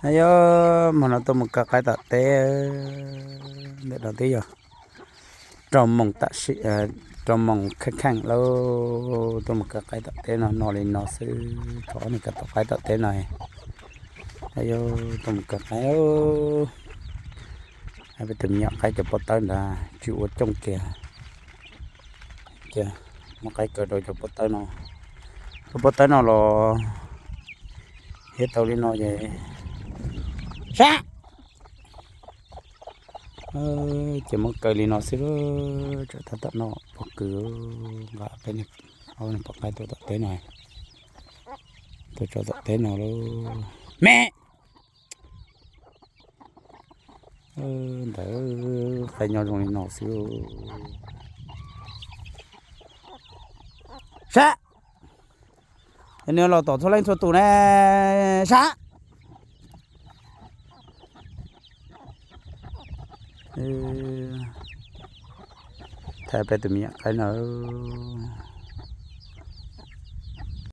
Ayo, hmo no tuaj mus kaw qaib tom teb, ntawm no twb yog rau moos tam sim, rau moos kheej kheej lauj, tuaj mus kaw qaib tom teb no no li no xwb, tshuav ob niag kaw tom qaib tom teb no. Ayo, tuaj mus kaw qaib, peb tus me nyuam qaib cov pob tawb ntawd tsis ua cooj kiag, ces muab qaib kaw rau cov pob tawb no, cov pob tawb no los hiab tau li no ces sab, ces muab kaw li no xwb, tsam tab tom noj pob kws, nqa peb niag poj qaib tuaj tom teb no, tuaj tso tom teb no lauj. Me ntawd qaib nyob zoo li no xwb. Sab, nws los tom txhua leej txhua tus ne, sab. Thaij peb tus me nyuam qaib no.